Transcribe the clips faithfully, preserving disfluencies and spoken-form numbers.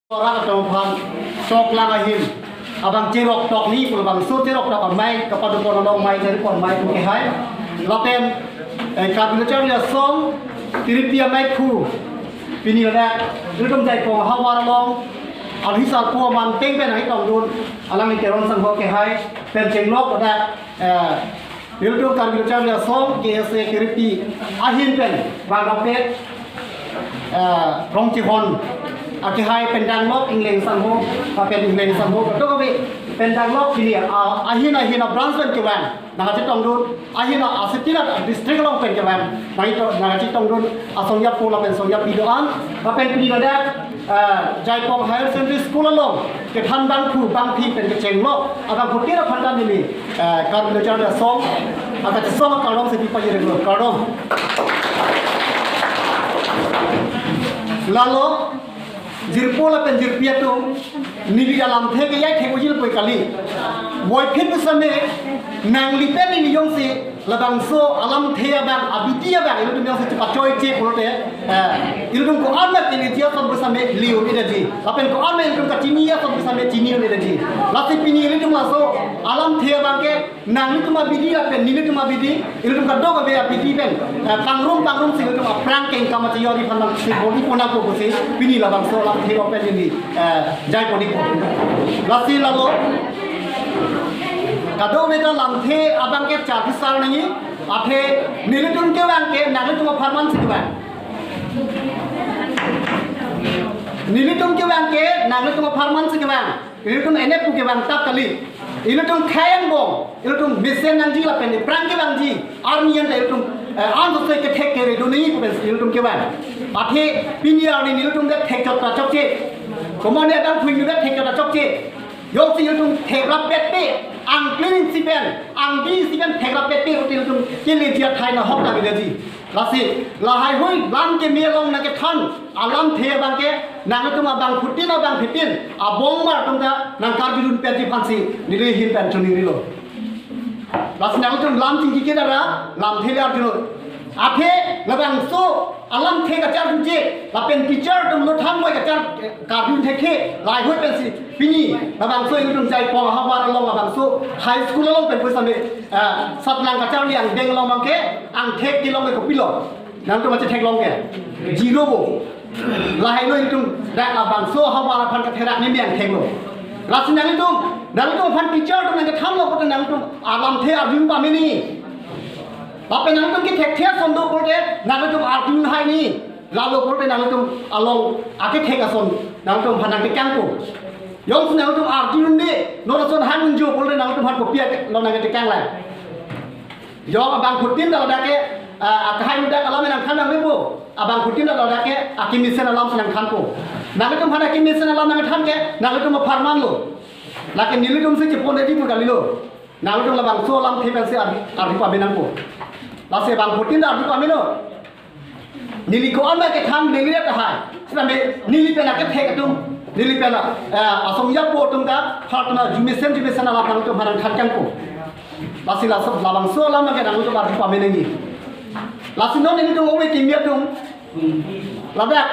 Rat atum aphan choklang ahin abang cherok tok ni pul bang so cherok tok amei kapado pon along mei jari pon mei pu kehai. Lapen eh, Karbi Lo Charli Asong tiripi amei khu pini ladak ilitum Jaipong havar along alhi sarpo aman teng pen ahi tongdun alangli Teron Sangho kehai pen chenglok ladak eh, ilitum Karbi Lo Charli Asong K S A kiripi ahin pen bang rapet eh, Rongchehon akehai pen danglok Ingleng Sangho, ah, pen Ingleng Sangho, kato kabe pen danglok pini ah, ahin ahin a branch pen kevang nangkachetongdun, ahin a asitila district along pen kevang nangkachetongdun, asong yapo lapen song yapi do-an, lapen pini ladak eh, Jaipong Higher Secondary School along kethan bangphu bangphi pen kechenglok abangphutin aphan ta neli eh, Karbi Lo Charli Asong akachesong akardom si pipajir lo, kardom. Lalo jirpo lapen jirpi atum, neli alamthe ke ya thek ujil poi kali. Voiphit pusitame nangli pen neli jongsi labangso alamthe abang, abidi abang ilitum jongsi chepachoiche pulote eh, ilitum ko-an ma keleji ason pusitame le-un-edetji, lapen ko-an ma ilitum kachini ason pusitame chini-un-edetji. Lasi pini ilitum laso alamthe abang ke nanglitum abidi lapen nelitum abidi, ilitum kadokave abidi pen eh, pangrum pangrum si ilitum aphrang kengkam acheyori aphan nangsi bodi pona ko pusi pini labangso alamthe pen neli eh, jaiponpo. Lasi lalo kadokave ta lamthe abang ke charli sar nangji, athe nelitum kevang ke nanglitum apharman si kevang. Nelitum kevang ke nanglitum apharman si kevang. Ilitum ene pu kevang tap kali. Ilitum khei angbong, ilitum mesen nangji lapen aphrang kevangji arni anta ilitum eh, an sosoi kethek kere do nangji pu pensi ilitum kevang. Athe pini arni nelitum det thekchot ta chokche. Komat ne abangphu inut det thekchot ta chokche. Jongsi ilitum thekrap pet pe, angklin si pen, angdi si pen thekrap pet pe, util ilitum keleji athai nahok ta bilaji. Lasi lahaihui lam keme along nangkethan alamthe abang ke nanglitum abangphutin abangphitin abongmar atum ta nangkarjudun petji aphansi neli ahin pen choningrilo. Lasi nanglitum lam chingki ke dara lamthe le arjudun. Athe labangso alamthe kacharjuje lapen teacher atum lo thangboi kachar karjun thekthe lahaihui pensi pini labangso ilitum Jaipong havar along labangso high school along pen pusitame eh, satlang kacharli angdeng along abang ke angthek kelong ke kopilo? Nangtum achetheklong ke? Zero bo. Lahai lo ilitum dak labangso havar aphan katherak ni angthek lo. Lasi nangtum, nangtum aphan teacher atum nangkethanlo pulote nangtum alamthe arjun pame nangji. Lapen nangtum kethekthe ason do pulote nangtum arjun hai nangji. Lalo pulote nangtum along akethek ason nangtum aphan nangtekangpo. Jongsi nangtum arjunde, non ason hang unjo pulote nangtum aphan kopi lo nangtekang lang. Jong abangphutin ta ladak ke ah, akehai muda alam nangthan nanglepo. Abangphutin ta ladak ke akemesen alam si nangthanpo. Nangtum aphan akemesen alam nangthan ke nangtum apharman lo. Lake nelitum si chepon dei pu kalilo. Nangtum labangso alamthe pensi arju arju pame nangpo. Lasi abangphutin ta arju pamelo. Neli ko-an ma kethan neli ta hai. Sitame neli pen akethek atum, neli pen eh, asong yapo atum ta, phartana jumesen jumesen alam nangtum aphan nangthan kangpo. Lasi laso labangso alam ke nangtum arju pame nangji. Lasi non nelitum ove kimi atum ladak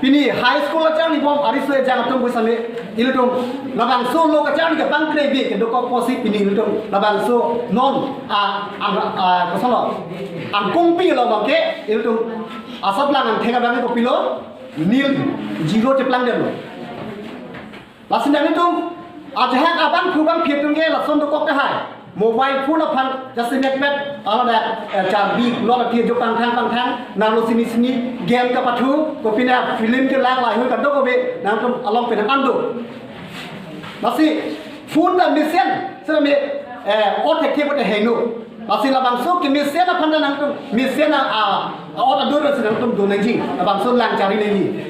pini high school kacharli bom ariso ejang atum pusitame ilitum labangso lo kacharli ke bang krebe kedokok pusi pini ilitum labangso non a ang a kosonlo angkungpi lo abang ke ilitum asatlang angthek abang ke kopilo? Nil, zero cheplangdetlo. Lasi nanglitum ajahak abangphu bangphi atum ke lason dokok tahai. Mobile phone aphan jasi mekmek alada eh, charbi lo lati jo pangthang pangthang nanglo sini sini game kapathu kopine film kelang lahaihui kadokave nangtum along pen ando. Lasi phone ta mesen sitame eh, o thekthe pote heino. Lasi labangso kemesen aphan ta nangtum mesen a a ot adur si nangtum do nangji, labangso lang chari nangji.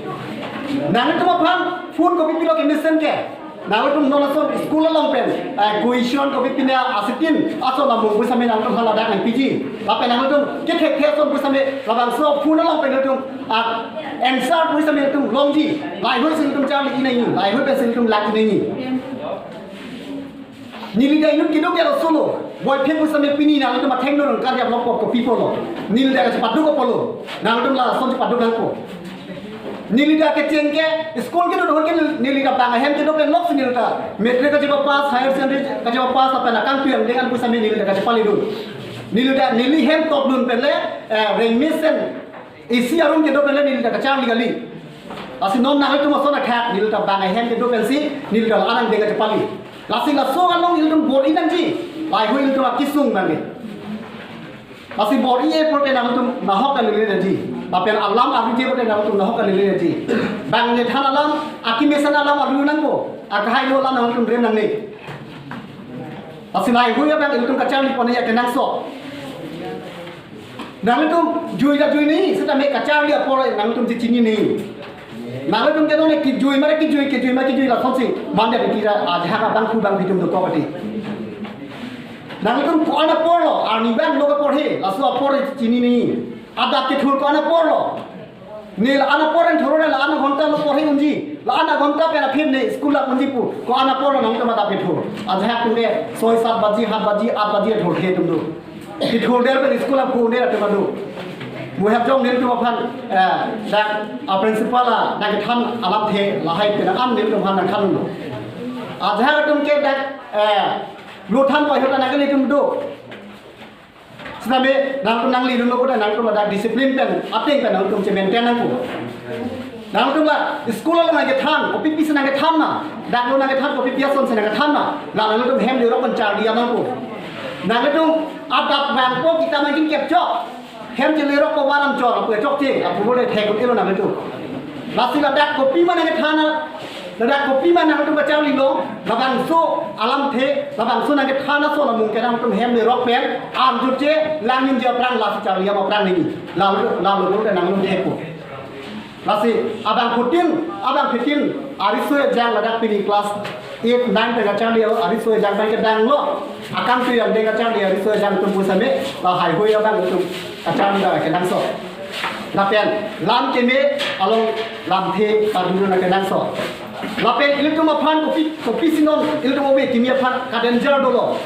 Nangtum aphan phone kopipilo kemesen ke? Nangtum non ason school along pen eh, question kopipine asitin ason amung pusitame nangtum aphan ladak nangpiji. Lapen nangtum kethekthe ason pusitame labangso phone along pen nangtum ah, answer pusitame nangtum longji. Lahaihui si nangtum charli nangji, lahaihui pensi nangtum lak nangji. Neli ta inut keduk ya solo. Voiphit pusitame pini nangtum athengno nangkarjap longpo kopi pulo. Neli ta kachepaduk pulo. Nangtum lason chepaduk nangpo. Neli ta kecheng ke, school kedo dohor ke neli ta bang ahem kedo pen lok si neli ta matric kachepapass, higher secondary kachepapass, lapen akangtui angdeng an pu sitame neli ta kachepalidun. Neli ta neli hem tokdun pen le, eh, rengmesen A C arum kedo pen le neli ta kacharli kali. Lasi non nanglitum ason akhak neli ta bang ahem kedo pensi neli ta la-an angdeng kachepali. Lasi laso along ilitum bor-i nangji. Laheihui ilitum akesung nangji. Lasi bor-i-e pulote nangtum nahok kalile nangji. Lapen alam arjuje pulote nangtum nahok kalile nangji. Bang kethan alam, akemesen alam arju nangpo. Akahai lo alam nangtum rem nangne. Lasi laheihui abang ilitum kacharli pon-e akenangsot. Nangtum jui ta jui ni, sitame kacharli apor nangtum chechinine. Nangtum kedo ne kejui mare kejui, kejui mare kejui lasonsi. Mande kira ajahak abang ku bang bitum dokok ati. Nangtum ko-an apor lo, arnivang lo apor he, laso apor chinine. Adap kethur ko-an apor lo. Ne la-an apor an thuro la-an aghonta lo porhe unji. La-an aghonta pen aphi ne school la unji pu. Ko-an apor lo nangtum adap kethur. Ajahak atum ke soi sat baji, hat baji, at baji thurthe atum do. Kethur der pen school aphu der atum do. Muhep jong nelitum aphan, eh, dak a principal la nangkethan alamthe lahai pen an nelitum aphan nangthan lo. Ajahak atum ke dak, eh, lo than pai hota nangkele atum do. Sitame nangtum nanglidunlo pulote nangtum ladak discipline pen, ateng pen nangtum che-maintain nangpo. Nangtum la school along nangkethan, kopi pisi nangkethan ma, dak lo nangkethan, kopi pi asonsi nangkethan ma, la nangtum hem lerok pen charli nangpo. Nangtum adap vangpo kita makin kepchok, hem chelerok ko varam chor, apu chokche, apu bole thek un-elo nangtum. Lasi ladak kopi ma nangkethan, ladak kopi ma nangtum kacharlilo, labangso alamthe, labangso nangkethan ason amung ke nangtum hem lerok pen, arjuche, langnin je aphrang lasi charli aphrang nini. Lalu, lalu, lalu, nangtum thekpo. Lasi, abangphutin, abangphitin, ariso ejang ladak pini class eight, nine pen kacharli, ariso ejang pen kedang lo, akangtui angdeng kacharli, ariso ejang atum pu sitame, laheihui abang atum kacharli la kenangsot. Lapen lam keme along lamthe pardun akenangsot. Lapen ilitum aphan kopi, kopisi non ilitum ove kimi aphan ka-danger dolo.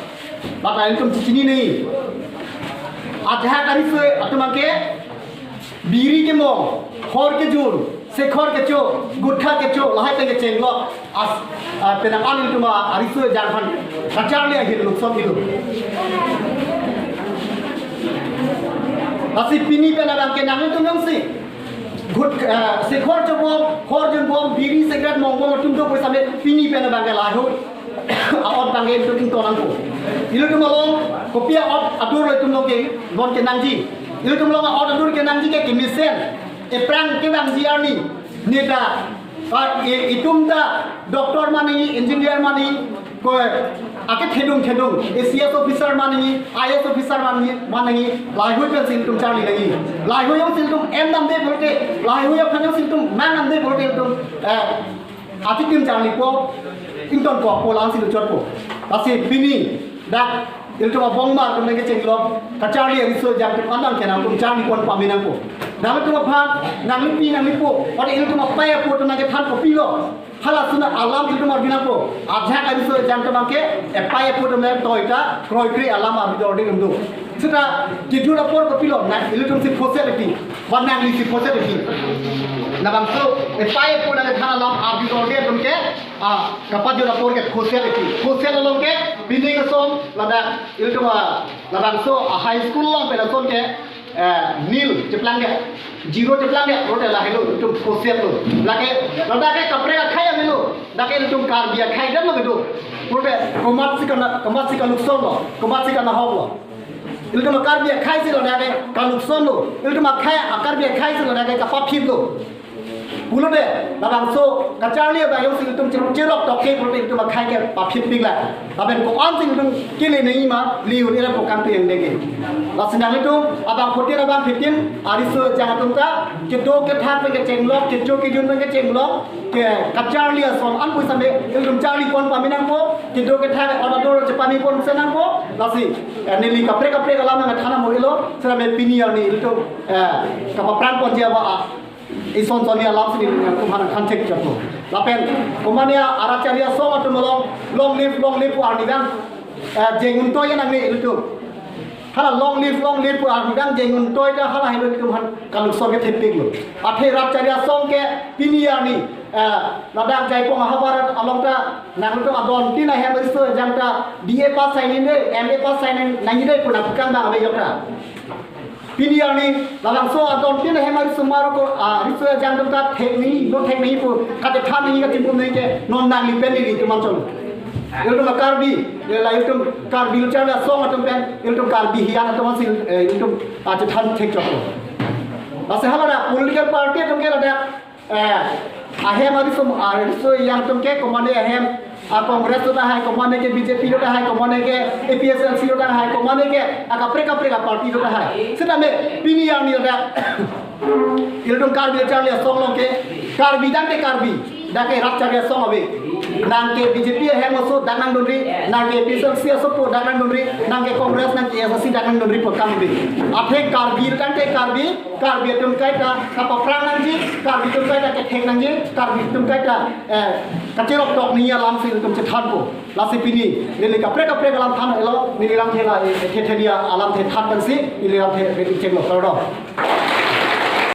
Lapen ilitum chechinine. Ajahak ariso atum ke biri kemong, hor kejun, sekhor kecho, gutkha kecho, lahai pen kecheng lo. As, ah, penang an ilitum ariso ejang aphan kacharli ahir lukson ilo. Lasi pini pen abang ke nangtum jongsi gut, ah, sekhor chobom, hor junbom, biri, cigarette mongbom atum do pu sitame pini pen abang ke laheihui a-ot abang ke ilitum ington nangpo. Ilitum along kopi a-ot adur lo itum along ke, non kenangji. Ilitum along a-ot adur kenangji ke kemesen. Ephrang kevangji arni. Ne ta, ah, i-, itum ta doctor ma nangji, engineer ma nangji, ko akethedung thedung, A C S officer ma nangji, I A S officer ma nangji, ma nangji, laheihui pensi ilitum charli nangji. Laheihui jongsi ilitum em namde pulote, laheihui aphan jongsi ilitum mang namde pulote ilitum, eh, atikim charlipo, ingtonkokpo, la-ansi luchotpo. Lasi pini dak ilitum abongmar atum nangkecheng lo, kacharli ariso ejang atum an abang ke nangtum charli pon pame nangpo. Nangtum aphan, nanglipi, nanglipo, ode ilitum apei apo atum nangkethan kopilo. Halason alam ilitum arju nangpo. Ajahak ariso ejang atum abang ke, epei apo atum nang toita, kroikre alam arju dorde atum do. Seta kejut apor kopilo, nang ilitum si khoset eti, ba nangli si khoset eti. Labangso, epei apo nangkethan alam arju dorde atum ke, ah, kapajut apor ke khoset eti. Khoset along ke, pining ason, ladak ilitum, ah, labangso, ah, high school along pen ason ke, eh, nil cheplang ke, zero cheplang ke, pulote lahelo, ilitum khoset lo. Lake, ladak ke kaprek akhei avelo, lake ilitum Karbi akhei damlo kedo. Pulote komatsi kana, komatsi kalukson lo, komatsi kanahok lo. Ilitum Karbi akhei si ladak ke kalukson lo. Ilitum akhei, a-Karbi akhei si ladak ke kapaphit lo. Pulote, labangso kacharli abang jongsi ilitum chir-, chirok tokke pulote ilitum akhei ke paphitpik la. Lapen ko-ansi ilitum kele nangji ma, li un-e lapu kangtui angdeng ke. Lasi nanglitum, abangphutin abangphitin, ariso ejang atum ta, kedo kethak pen kecheng lo, kecho kejun pen kecheng lo, ke kacharli ason an pu sitame, ilitum charli pon pame nangpo, kedo kethak ot adur chepame pon se nangpo, lasi, eh, neli kaprek kaprek alam nangthan amo-elo, sitame pini arni ilitum, eh, kapaphrang ponji ava, ah, ison sonni alam si nelitum aphan nangthan chek chotpo. Lapen, komatne arat chari asong atum along, long live, long live pu arnivang, eh, jeng un toi nangne ilitum. Hala long live, long live pu arjudang jengun toi ta hala helo itum aphan kaluson kethepiklo. Athe rat chari asong ke pini arni, eh, ladak Jaipong ahavar along ta nangtum adontin ahem riso ejang ta B A pass sai nangji dei, M A pass sai nangji dei pu nangpukang abang ave jok ta. Pini arni labangso adontin ahem ariso maro ko, ah, riso ejang atum ta thek nangji, non thek nangji pu kachethan nangji kachimum nangji ke non nangli pen neli itum anchot. Ilitum Karbi, ila ilitum Karbi Lo Charli Asong atum pen, ilitum Karbi hiyan atum si, eh, ilitum, ah, chethan thek choklo. Lasi hala dak political party atum ke ladak, eh, ahem ariso, ah, ariso ejang atum ke komane ahem, ah, Congress lo tahai, komane ke B J P lo tahai, komane ke A P H L C lo tahai, komane ke akaprek kaprek aparty lo tahai. Setame pini arni ladak ilitum Karbi Charli Asong along ke Karbi tangte Karbi, dak ke rat chari asong ave. Nang ke B J P ahem aso dak nangdunri, nang ke A P H L C aso po dak nangdunri, nang ke Congress, nang ke A S D C dak nangdunri pu akam ave. Athe Karbi tangte Karbi, Karbi atum kaita kapaphrang nangji, Karbi atum kaita kethek nangji, Karbi atum kaita, eh, kacherok tok nangji alam si ilitum chethanpo. Lasi pini neli kaprek kaprek alam thanlo, neli lamthe la, eh, the the dia alamthe than pensi neli lamthe ready chenglo, kardom.